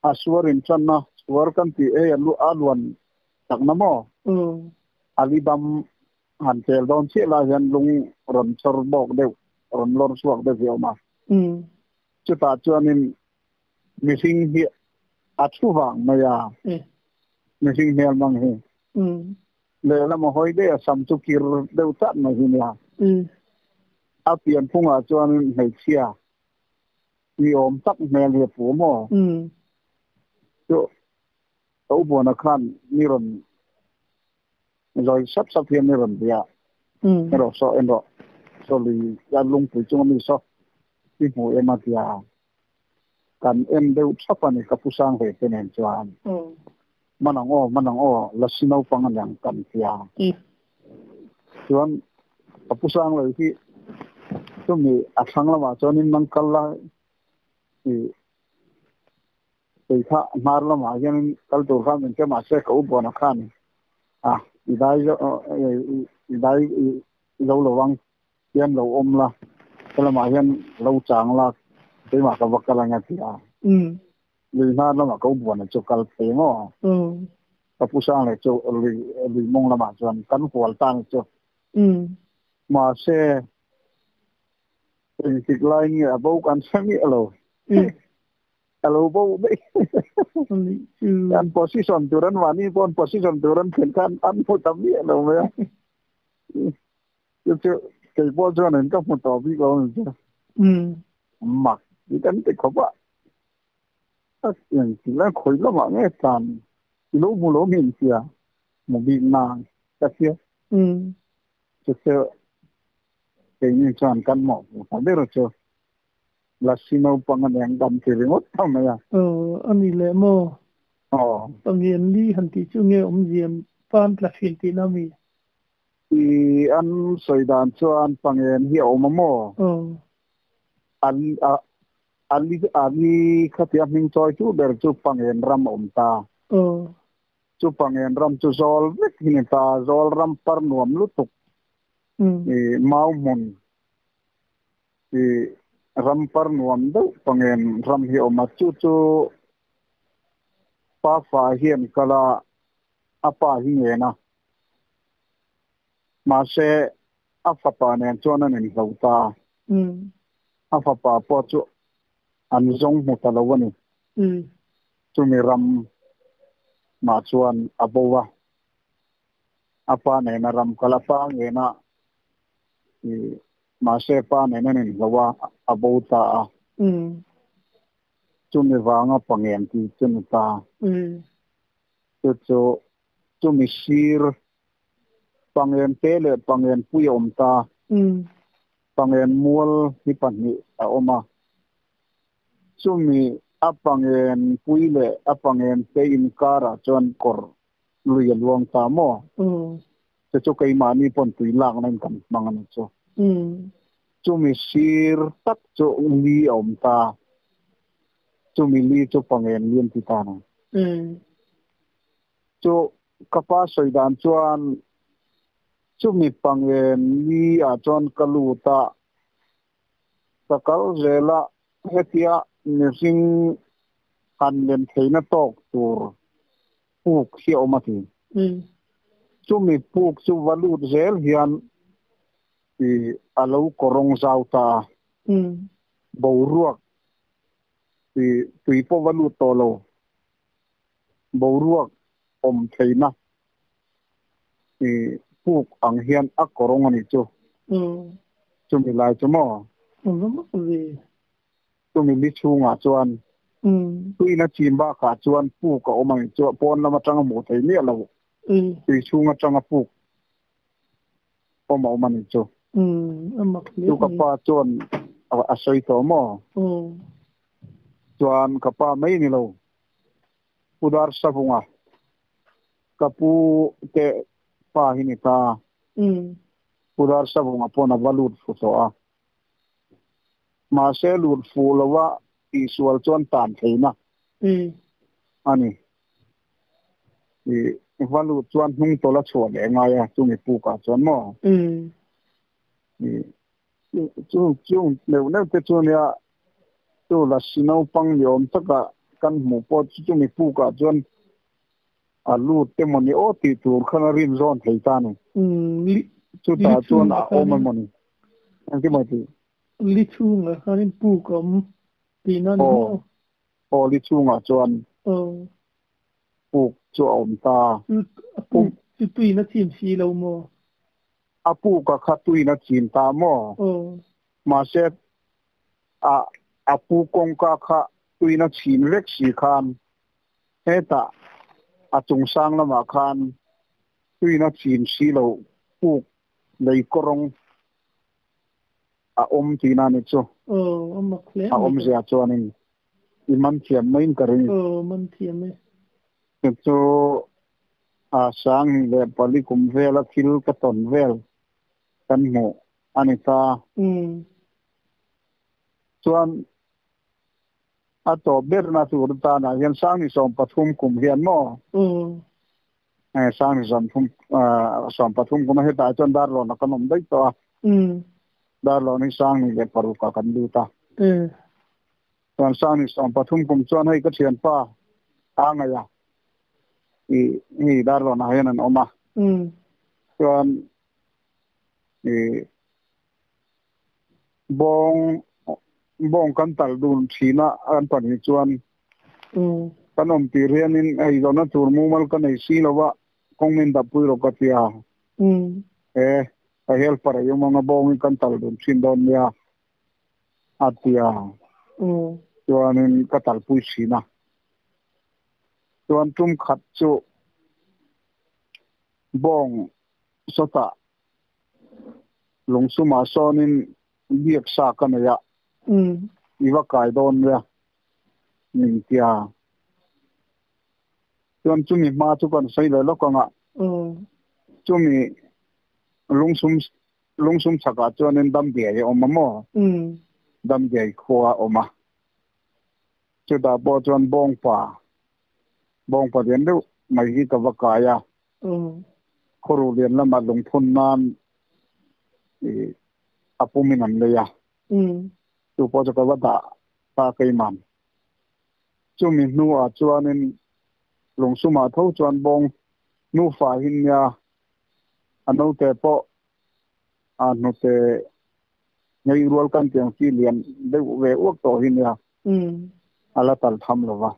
a suar in channa suar kan tih hei a lu a luan takna maw? A li dam han tel dawn chiah lai hian lung rawn chawr bawk deuh rawn lawr chhuak deuh hi a awm a. Chutah chuanin mihring hi a thu vang mai a, mihring hmel mang hi. Lehlam a hawi daih a, sam chu kir deuh chat mai hi nia. A pianphungah chuan hmeichhia mi awm tak hmel hi a pu maw? Chu ka ubuana khan mi rawn Zawi sap sap hian i rawn bia. En rawh saw, en rawh. Saw lui a lungpui chunga mi saw i hmu em a tia. Kan en deuh thap a ni ka pu sang ve te nen chuan. Man ang aw, man ang aw, lasi naupang a niang kan tia. Chuan ka pu sang lo hi chumi a thlang lamah chuanin nang kal la i Kei kha hmar lamah hianin kal tur kha min che mahse ka u buana khan a i dai i dai i lo lo ang hian lo awm la he lamah hian lo chang la keimah ka va kal ang a ti a. Lui hnar lamah ka u buana chu kal phei maw? Ka pu sang leh chu lui lui mawng lamah chuan kan hual ta ni chu. Mahse engtik lai nge a bo kan hre miah lo. A lo bo daih. An position tur an mahni pawh an position tur an thlen khan an hmu ta miah lo mai a. Chu chu kei pawh chuan in ka hmu tawh bik lo a ni chu. Mak ti kan ti khawp a. A engtik lai khawi lamah nge tlan. Lo mu lo min sia mu bi na ka sia chu chu keini chuan kan mawhpuh ta ber chu Lasi naupang a nen dam ti ringawt tho mai a. Aw, a ni leh maw? Aw. Pangian li han tih chu nge awmzia pan tla thin tihna mi? I an sawi dan chuan Pangen hi a awm a maw? Aw. A a li a li khatia hming chawi tu ber chu Pangen ram a awm ta. Aw. Chu Pangen ram chu zawl vek hi ni ta, zawl ram par nuam lutuk i mau hmun I ram par nuam deuh pangen ram hi a awm a, chu chu pa fa hian kal a, a pa hi ngen a. Mahse, a fapa nen chuan an inhlo ta a, a fapa pawh chu an zawng hmu ta lo a ni. Chumi ram mah chuan a bo a, a pa nena ram kal a, pa ngen a i Mahse pa nen an inhlo a, a bo ta a. Chumi vanga pangen tih chu ni ta. Chu chu chumi sir pangen te leh pangen pui a awm ta. Pangen mual hi pahnih a awm a. Chumi a pangen pui leh a pangen te inkarah chuan kawr lui a luang ta maw? Chu chu keimahni pawn tui lakna in kan hmang a ni chu. Chumi sir tak chu li a awm ta. Chumi li chu pangen li an ti ta ni. Chu ka pa sawi dan chuan chumi pangen li ah chuan ka lut a, ka kal zel a, hetia mihring han len theihna tawk tur puk hi a awm a ti. Chumi puk chu va lut zel hian i a lo kawrawng zau ta a, boruak i tui pawh va lut tawh lo, boruak awm theihna i puk ang hian a kawrawng a nih chu. Chumi lai chu maw? Chumi li chhungah chuan tuina chim bakah chuan puk a awm ang chu pawn lam atanga hmuh theih miah lo tui chhung atanga puk awm a awm a ni chu. Chu ka pa chuan a sawi tawh maw? Chuan ka pa mai ni lo Pu Darsavunga ka pu te pa hi ni ta. Pu Darsavunga pawn a va lut fu tawh a. Mahse lut fuh lova tihsual chuan tan theihna a ni. I va lut chuan hnung tawlh a chhuah leh ngai a chumi pukah chuan maw? Chu chung neuh neuh te chu nia chu lasi naupang ni awm taka kan hmuh pawh chu chumi pukah chuan a lut te mawni aw tih tur khan a rin zawn thei ta a ni. Chutah chuan a awm emawni Engtin maw tih? Li chhungah khanin puk a awm tihna a ni maw? Aw, li chhungah chuan puk chu a awm ta. Chu a puk chu tuin a chim si lo maw? A puk a kha tuin a chim ta maw? Mahse a a puk kawngka kha tuin a chim vek si khan hetah a chungsang lamah khan tuin a chim si lo puk lei kawrawng a awm tihna a ni chu. Aw, a mak hle A awmzia chuanin i man thiam maiin ka ring. Aw, man thiam e. Chu chu a Sanghnih leh pali kum vela thil ka tawn vel kan hmuh a ni ta. Chuan a tawp berna tur tanah hian Sanghnih 13 kum hian maw? Sang 30 13 kuma hetah chuan Darlawn a kan awm daih tawh a. Darlawn hi 2006 ah kan lut a. Chuan 2013 kum chuan hei ka thianpa a ngaih a. I hei Darlawn ah hian an awm a. Chuan i bawng bawng kan tal dun thin a an pahnih chuan kan awm tir hianin hei zawhna tur mumal ka nei si lo a kawng min dap pui rawh ka ti a e ka helper a awm anga bawngin kan tal dun thin dawn nia a ti a chuanin ka tal pui thin a. Chuan tum khat chu bawng sawtah lungsumah sawnin biak sa ka nei a, i va kai dawn nia min tia. Chuan chumi hma chu kan sawi leh lawk ang a, chumi lungsum lungsum chhakah chuanin Damdiai a awm a maw? Damdiai khua a awm a. Chutah pawh chuan bawngpa, bawngpa lian deuh mai hi ka va kai a. Khawru lian lamah lungphun nan ih a pumin an lei a. Chu pawh chu ka va dah ta keimah. Chumi hnuah chuanin lungsumah tho chuan bawng nufa hi nia a naute pawh a hnute ngei rual kan tiang chi lian deuh ve uak tawh hi nia a la tal tham lo va.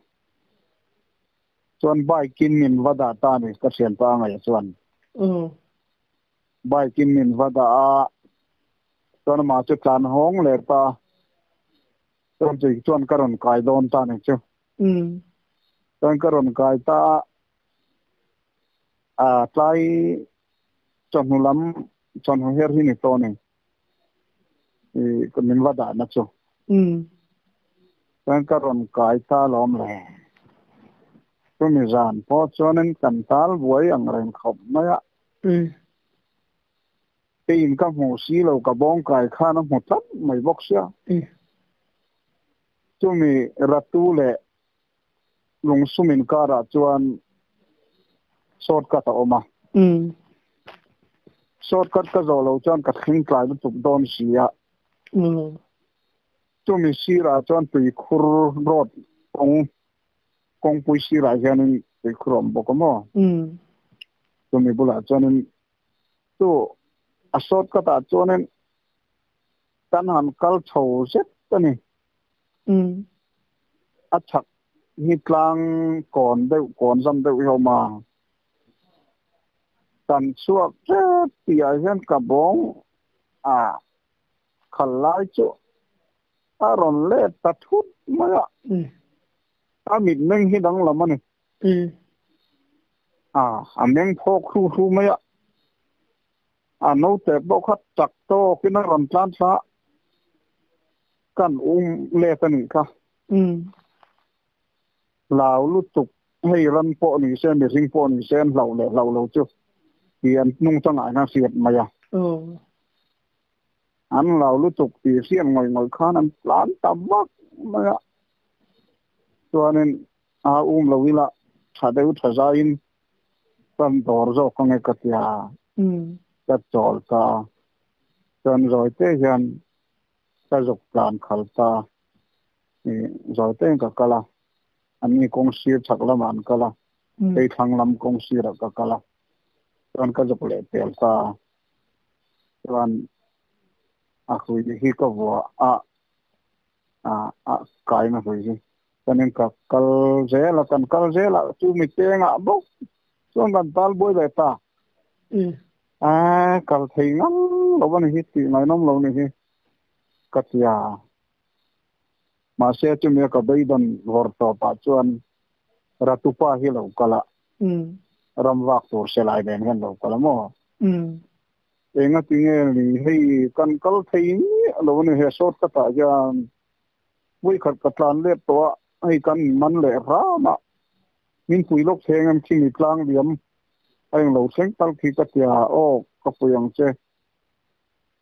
Chuan bike in min va dah ta a ni ka thianpa ngaih chuan. Bike in min va dah a, chuan amah chu tlan hawng leh ta. Chuan tui chuan ka rawn kai dawn ta ni chu. Chuan ka rawn kai ta a, a tlai chawhnu lam chawhnu her hi ni tawh ni. I min va dahna chu. Chuan ka rawn kai ta lawm le. Chumi zan pawh chuanin kan tal buai ang reng khawp mai a. Keiin ka hmuh si lo, ka bawng kai khan a hmu tlat mai bawk sia. Chumi Ratu leh Lungsum inkarah chuan shortcut a awm a. Shortcut ka zawh loh chuan ka thleng tlai lutuk dawn si a. Chumi sirah chuan tuikhur road kawng kawngpui sirah hianin tuikhur a awm bawk a maw? Chumi bulah chuanin Chu a shortcut ah chuanin kan han kal chho zet a ni. A chhak hi tlang kawn deuh, kawn zam deuh hi a awm a. Kan chhuak tep tihah hian ka bawng a khal lai chu a rawn let ta thut mai a. A mitmeng hi danglam a ni. A, a meng phawk hru hru mai a. A naute pawh kha chak tawkin a rawn tlan thla a, kan um let a nih kha. Hlau lutuk, hei ran pawh ni se, mihring pawh ni se an hlauh leh hlauh lo chu tih an hnungchangah hian a hriat mai a. An hlau lutuk tih hriat ngawih ngawih khan an tlan ta vak mai a. Chuanin A um lo ila tha deuh tha zaiin kan dawr zawk ange ka tia ka chawl ta a, chuan zawi te hian ka zuk tlan khal ta i zawi tein ka kal a, anni kawng sir chhak lamah an kal a, kei thlang lam kawng sirah ka kal a, chuan ka zuk leh pel ta a, chuan a hrui hi ka vuah a, a kaina hrui hi. Kan in ka kal zel a, kan kal zel a, chu mi chengah bawk chuan kan tal buai leh ta. A kal thei ngang lo a ni hi tih ngaihnawm lo ni hi ka ti a. Mahse chumi a ka beidawn vawr tawpah chuan Ratupa hi lo kal a, ram vak tur selai nen hian lo kal a maw? Engatinge ni hei kan kal thei miah lo a ni he shortcut ah hian. Vawikhat ka tlan let tawh a, hei kan man leh hram a, min pui lawk thleng em khi mi tlang liam a englo thleng tal khi ka tia aw ka pui ang che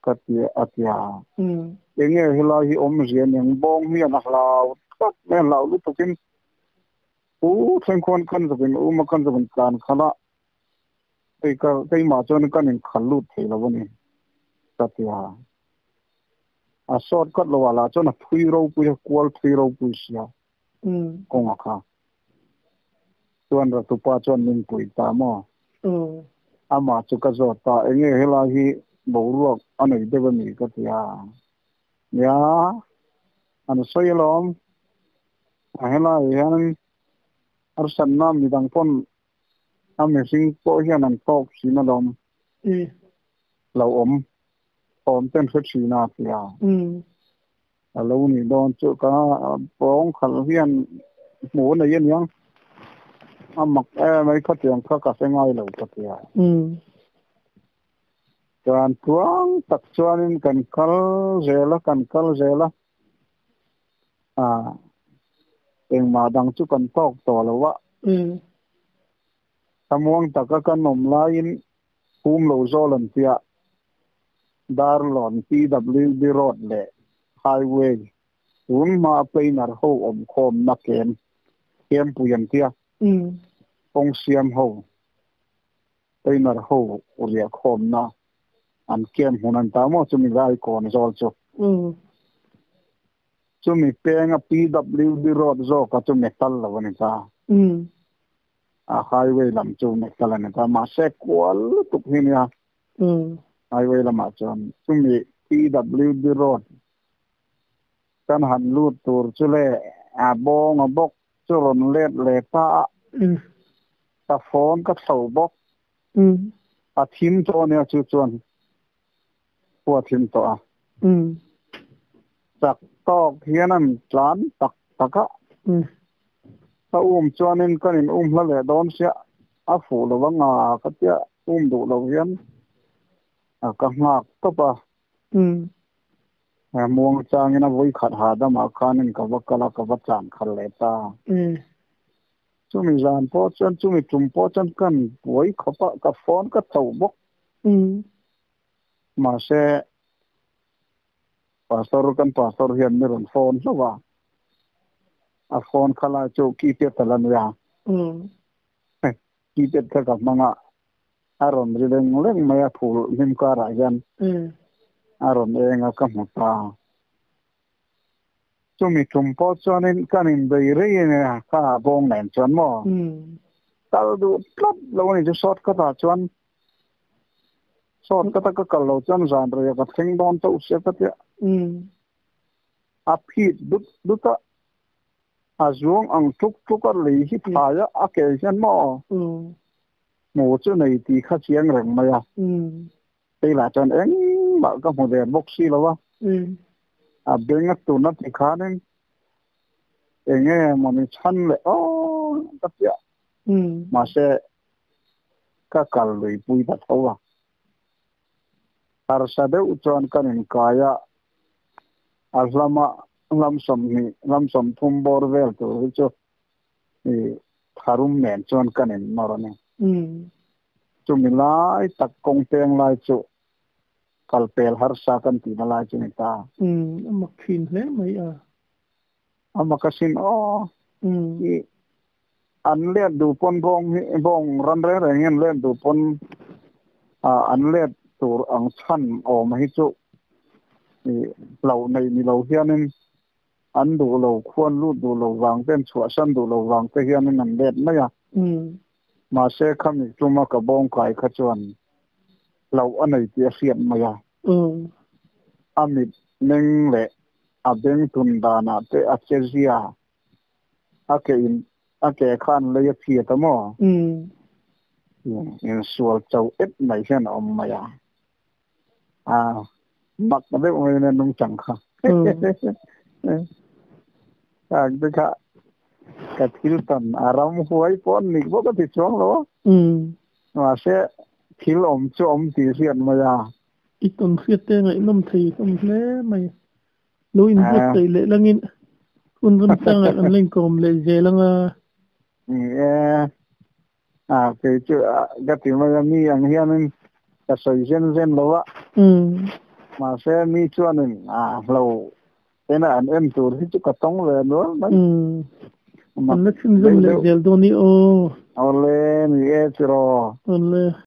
ka ti a tia. Enge helai hi awmzia aniang bawng hian a hlau tlat mai a hlau lutukin u thleng khuan kan zawkin um a kan zawkin tlan khalh a hei ka keimah chuan kan inkhal lut thei lo a ni ka tia. A shortcut lo ah lah chuan a thui ropui a kual thui ropui sia kawng a kha. Chuan Ratupa chuan min pui ta maw? Amah chu ka zawt ta, enge helai hi boruak a nei deuh a ni ka ti a. Nia, an sawi alawm. A helai hian harsatna midang pawn a mihring pawh hian an tawk thin alawm. Lo awm. Awm ten hre thin a tia. A lo nih dawn chu ka pawng khalh hian hmuh a nei aniang. A mak em mai khatiang kha ka hre ngai lo ka ti a. Chuan tluang tak chuanin kan kal zel a, kan kal zel a. A engmah dang chu kan tawk tawh lo a. Thlamuang taka kan awm laiin Hum lo zawl an tia Darlawn PWD Road leh Highway tun hmaa planer ho awm khawmna kem Kempui an tia kawng siam ho planer ho riah khawmna an kem hmun an ta maw chumi lai kawn zawl chu. Chumi penga PWD Road zawka chu metal lo a ni ta. A highway lam chu metal a ni ta mahse kual lutuk hi nia highway lamah chuan chumi PWD Road kan han lut tur chu le a bawnga bawk chu rawn let leh ta a ka phone ka thlo bawk a thim tawh ania chu chuan khua thim tawh a chak tawk hian an tlan tak tak a ka um chuanin kan in um hla leh dawn sia a fuh lo anga ka tia um duh lo hian ka nghak tawp a. Muang changin a vawi khat hahdamah khanin ka va kal a, ka va tlan khalh leh ta. Chumi zan pawh chuan, chumi tum pawh chuan kan buai khawp a, ka phone ka tho bawk. Mahse, Pastor, kan Pastor hian mi rawn phone hlauh a, a phone kha lai chu keypad a la nia. Keypad kha ka hmang a, a rawn ri leng leng mai a phul hlim karah hian a rawn eng a ka hmu ta. Chumi tum pawh chuanin kan inbei rei a nia kha bawng nen chuan maw kal duh tlat lo a ni chu short cut ah chuan short cut a ka kal lo chuan zan rei ah ka thleng dawn chauh sia ka tia a phit dut dut a. A zuang ang tluk tluk a lei hi phai a, a ke hian maw hmu chu nei tih kha chiang reng mai a. Kei lah chuan engmah ka hmu der bawk si lo a. A beng a tun a ti khanin eng nge mawni chhan leh aw ka tia. Mahse ka kal lui pui ta tho a. Harsa deuh chuan kan inkai a, a hlama lam 20 lam 30 bawr vel tur hi chu i tharum nen chuan kan in nawr a ni. Chumi lai tak kawng peng lai chu kal pel harsa kan tihna lai chu ni ta. A mak thin hle mai a. A mak asin aw. I an let duh pawn bawng hi bawng ran reng reng hi an let duh pawn an let tur ang chhan awm hi chu i hlauh neih ni lo hianin an duh lo khuan lut duh lo vang te an chhuahsan duh lo vang te hianin an let mai a. Mahse khami tuma ka bawng kai kha chuan hlauh a nei tih a hriat mai a. A mit meng leh a beng tun danah te a che zia a ke in a ke khan lei a phiat a maw? Insual cho et mai hian a awm mai a. A mak deuh mai nen nungchang kha. Khang te kha ka thil tan a ram huai pawh an nik bawk a ti chuang lo a. Mahse thil awm chu awm tih hriat mai a. I tawn hriat te ngaihnawm thei hlawm hle mai. Lo inbuatsaih leh langin hun remchangah kan la inkawm leh zel ang a. Ni e, a kei chu ka ti mai a, mi ang hianin ka sawi zen zen lo a, mahse mi chuanin a hlo ena an en tur hi chu ka tawng ve nual mai. An la chhunzawm leh zel dawn i aw. Awle, ni e tiraw. Awle.